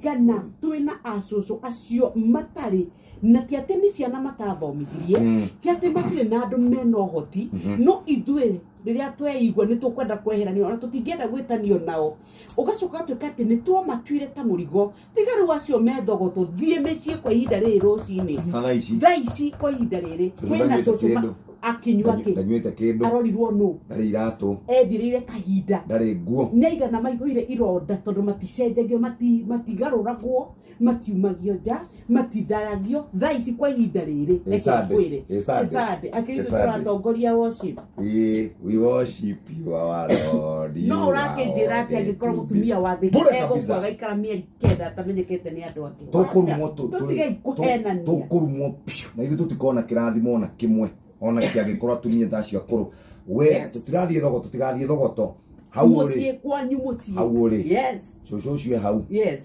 Aigana twĩna acũcũ acio matarĩ na ti atĩ nĩ ciana matathomithirie, ti atĩ matirĩ na andũ mena ũhoti, no ithuĩ rĩrĩa tweigua nĩ tũkwenda kweheranio ona tũtingĩenda gwĩtanio nao, ũgacoka ũgatuĩka atĩ nĩ twamatuire ta mũrigo. Tiga rĩu acio methogoto, thiĩ mĩciĩ kwa ihinda rĩrĩ rũcinĩ. Nginya thaa ici. Thaa ici kwa ihinda rĩrĩ Cũcũ kwĩna ndanyuĩte cũcũ kĩndũ. akinyua kĩ? Ndanyuĩte kĩndũ. Arorirwo nũ? Ndarĩ iratũ. Ethirĩire kahinda. Ndarĩ nguo. Nĩ aigana maihũire ironda tondũ maticenjagio, matigarũragwo, matiumagio nja, matitharagio. Thaa ici kwa ihinda rĩrĩ, Ĩ reke Sunday. ngwĩre. Ĩ Sunday. Ĩ Sunday. Akĩrĩ Ĩ ithuĩ Sunday. tũratongoria worship. Ĩĩ, we worship you our Lord. No You are ũrakĩnjĩra atĩ worthy angĩkorwo to be- mũtumia wa thĩ Bure egũkua kabisa. gaikara mĩeri 9 atamenyekete nĩ andũ angĩ. Tũkũrumwo. Tũtigei kũhenania. Tũkũrumwo piũ na ithuĩ tũtikona kĩrathimo ona kĩmwe ona kĩangĩkorwo atumia ta acio akũrũ we. Tũtirathiĩ thogo, tũtigathiĩ thogoto hau ũrĩ. Mũciĩ kwanyu mũciĩ. Hau ũrĩ. Yes. Cũcũ ũcio e hau. Yes.